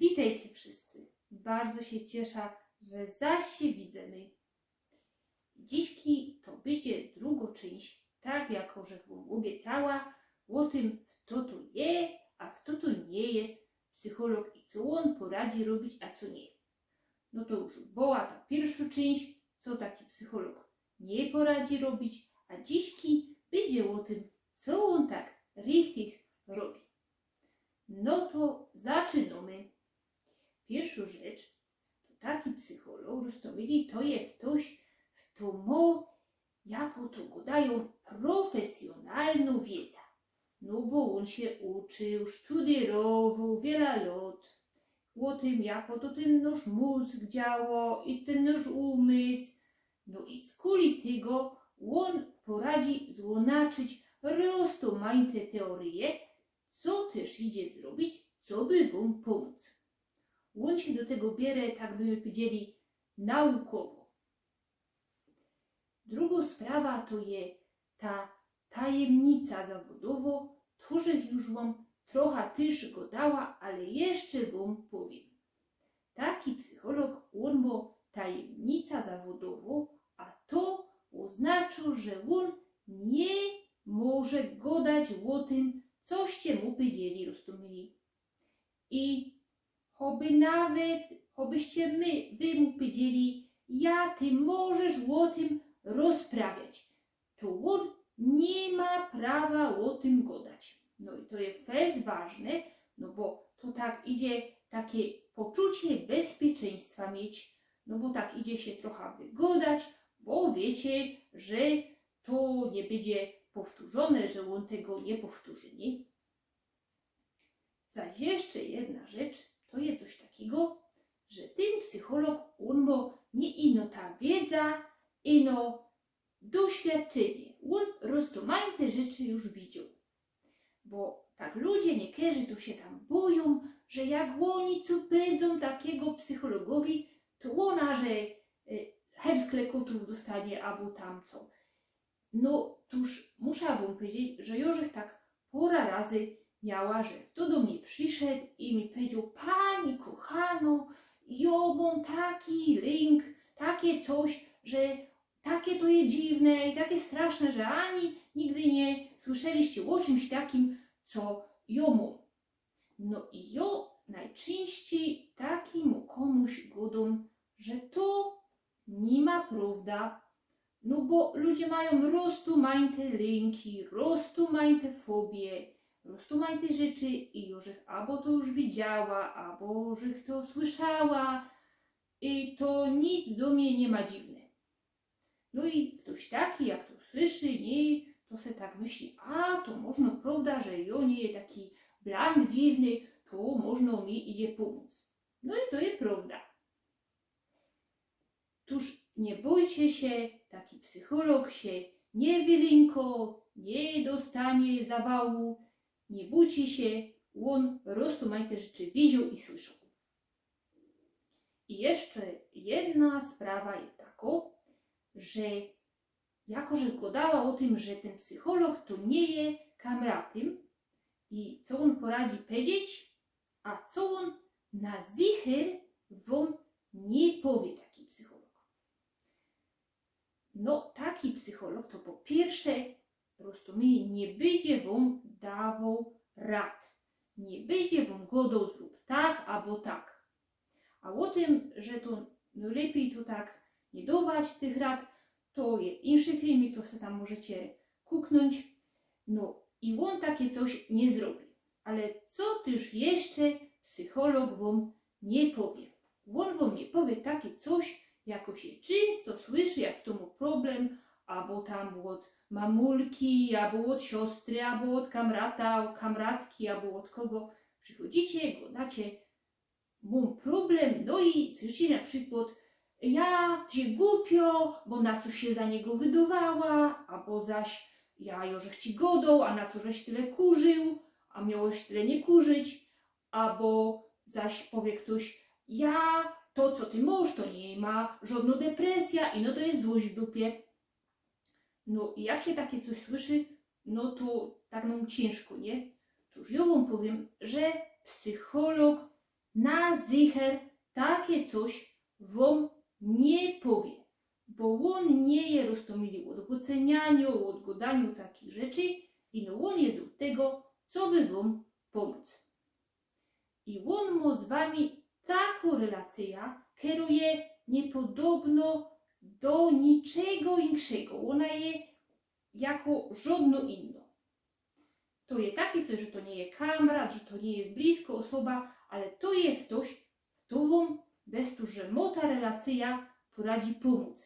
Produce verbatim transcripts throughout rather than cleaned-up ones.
Witejcie wszyscy. Bardzo sie ciesza, że zaś sie widzymy. Dzisiki to bydzie drugo czynść, tak jako żech wōm ôbiecała, ô tym, fto to je, a fto to niy je psycholog i co ôn poradzi robić, a co niy. No to już była ta piyrszŏ czynść, co taki psycholog niy poradzi robić, a dzisiki bydzie ô tym, co ôn tak richtig robi. No to zaczynōmy. Piyrszŏ rzecz, to taki psycholog, roztōmili, to je ftoś, fto mo, jako to gŏdajōm, profesjonalnõ wiedzã. No bo ôn sie uczył, sztudyrowoł wiela lŏt ô tym, jako to tyn nŏsz mōzg działa i tyn nŏsz umysł. No i skuli tego ôn poradzi złōnaczyć roztōmajte teoryje, co tyż idzie zrobić, coby wōm pōmōc. Ôn sie do tego biere, tak by my powiedzieli, naukowo. Drugŏ sprawa to je ta tajymnica zawodowo, to żech już wōm trocha tyż gŏdała, ale jeszcze wōm powiym. Taki psycholog, ôn mo tajymnica zawodowo, a to ôznaczo, że ôn niy może gŏdać ô tym, coście mu powiedzieli, roztōmili. I choby nawet, chobyście my, wy mu powiedzieli, ja, ty możesz ô tym rozprawiać, to ôn niy mo prawa ô tym gŏdać. No i to je fest ważne, no bo to tak idzie takie poczucie bezpieczeństwa mieć, no bo tak idzie sie trocha wygŏdać, bo wiycie, że to niy bydzie powtōrzōne, że ôn tego niy powtōrzi, niy? Zaś jeszcze jedna rzecz, to je coś takigo, że tyn psycholog, ôn mo niy ino ta wiedza, ino doświadczynie. Ôn roztōmajte rzeczy już widzioł. Bo tak ludzie niykerzy to sie tam bojōm, że jak ôni co powiedzōm takigo psychologowi, to ôn, że e, herb z klekotōw dostanie abo tam co. No, tōż musza wōm powiedzieć, że już żech tak pora razy miała, że fto do mie prziszoł i mi powiedzioł: „Pani kochano, jo mōm taki lynk, takie coś, że takie to je dziwne i takie straszne, że ani nigdy niy słyszeliście ô czymś takim, co jo mōm”. No i jo nojczynścij takimu kōmuś gŏdōm, że to niy ma prŏwda. No bo ludzie majōm roztōmajte lynki, roztōmajte fobie, roztōmajte rzeczy i już żech abo to już widziała, abo żech to słyszała. I to nic do mie niy ma dziwne. No i ftoś taki, jak to słyszy, niy, to se tak myśli, a to możno prŏwda, że jo niy je taki blank dziwny, to możno mi idzie pōmōc. No i to je prŏwda. Tōż niy bojcie sie, taki psycholog sie niy wylynkŏ, niy dostanie zawału, niy bojcie sie, ôn roztōmajte rzeczy widzioł i słyszoł. I jeszcze jedna sprawa je takŏ, że jako żech gŏdała ô tym, że tyn psycholog to niy je kamratym i co ôn poradzi powiedzieć, a co ôn na zicher wōm niy powie, taki psycholog. No, taki psycholog to po piyrsze, roztōmili, niy bydzie wōm dawoł rad. Niy bydzie wōm gŏdoł: „Zrōb tak abo tak”. A ô tym, że to nojlepij to tak niy dować tych rad, to je inszy filmik, to se tam możecie kuknōńć. No i ôn takie coś niy zrobi. Ale co tyż jeszcze psycholog wōm niy powie? Ôn wōm niy powie takie coś, jako sie czynsto słyszy, jak fto mŏ problem, abo tam ôd mamulki, abo ôd siostry, abo ôd kamrata, kamratki, abo ôd kogo. Przichodzicie, gŏdacie: „Mōm problem”, no i słyszycie na przikłŏd: „Ja, sie gupio, bo na coś sie za niego wydŏwała”, abo zaś: „Ja, jo żech ci gŏdoł, a na co żeś tyle kurził, a miołeś tyle niy kurzić”, abo zaś powie ftoś: „Ja, to co ty mŏsz, to niy ma żŏdnŏ depresyjŏ”, ino to je złość w dupie. No i jak sie takie coś słyszy, no to tak nōm ciynżko, niy? Tōż jo wōm powiym, że psycholog na zycher take coś wōm niy powiy, bo ôn niy je roztōmili ôd gōcenianiŏ, ôd gŏdaniŏ takich rzeczy i no ôn je ôd tego, coby wōm pōmōc. I ôn mŏ z wami takŏ relacyjŏ, kerŏ je niypodobnŏ do niczego inkszego. Ôna je jako żŏdnŏ inno. To je take coś, że to niy je kamrat, że to niy je blisko ôsoba, ale to je ftoś, fto wōm bez to, że mŏ ta relacyjŏ, poradzi pōmōc.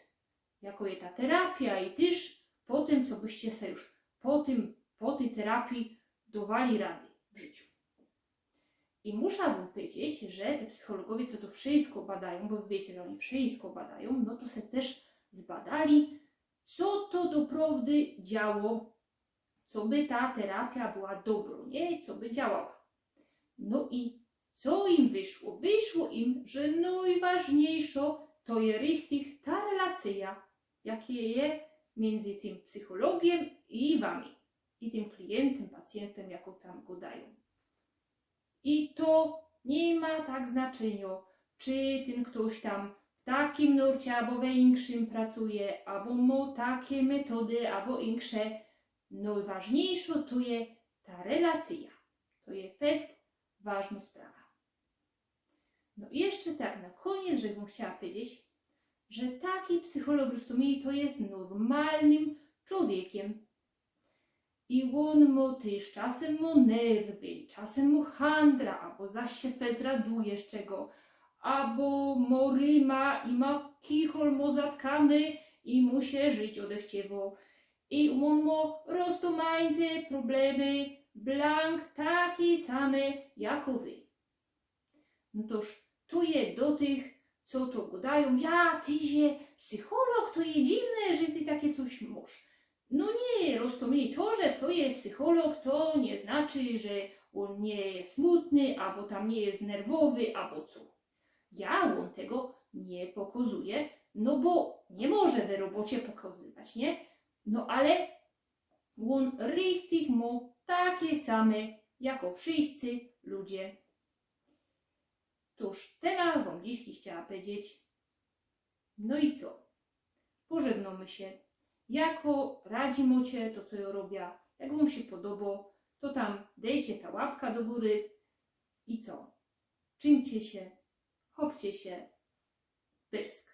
Jako je ta terapijŏ i tyż potym, co byście se już potym, po tyj terapiji dŏwali rady w życiu. I musza wōm pedzieć, że te psychologowie, co to wszysko badajōm, bo wy wiycie, że ôni wszysko badajōm, no to se tyż zbadali, co to doprŏwdy działo, coby ta terapijŏ była dobrŏ, niy? Coby działała. No i co im wyszło? Wyszło im, że nojważniyjszŏ to je richtig ta relacyjŏ, jaka je miyndzy tym psychologiem i wami, i tym kliyntym, pacjyntym, jako tam gŏdajōm. I to niy mŏ tak znaczyniŏ, czy tyn ftoś tam w takim nurcie abo we inkszym pracuje, abo mŏ take metody, abo inksze. Nojważniyjszŏ to je ta relacyjŏ. To je fest ważnŏ sprawa. No i jeszcze tak na kōniec, żebym chciała pedzieć, że taki psycholog roztōmili to je normalnym człowiekiem. I ôn mŏ tyż czasym mŏ nerwy, czasym mŏ handra, abo zaś sie fest raduje z czego, abo mŏ ryma i mŏ kichol mŏ zatkany i mu sie żyć ôdechciywo. I ôn mŏ roztōmajte problemy, blank take same jako wy. No toż to je do tych, co to gŏdajōm: „Ja, ty je psycholog, to je dziwne, że ty take coś mŏsz”. No niy, roztōmili to, że to je psycholog, to niy znaczy, że ôn niy je smutny, abo tam niy je nerwowy, abo co. Ja ôn tego niy pokŏzuje, no bo niy może we robocie pokŏzywać, niy? No ale ôn richtig mŏ take same jako wszyscy ludzie. Toż tela wōm dzisiej chciała pedzieć. No i co? Pożegnōmy sie. Jako radzi mŏcie to, co jŏ robia, jak wōm sie podobo, to tam dejcie ta łapka do gōry. I co? Trzimcie sie, chowcie sie, pyrsk.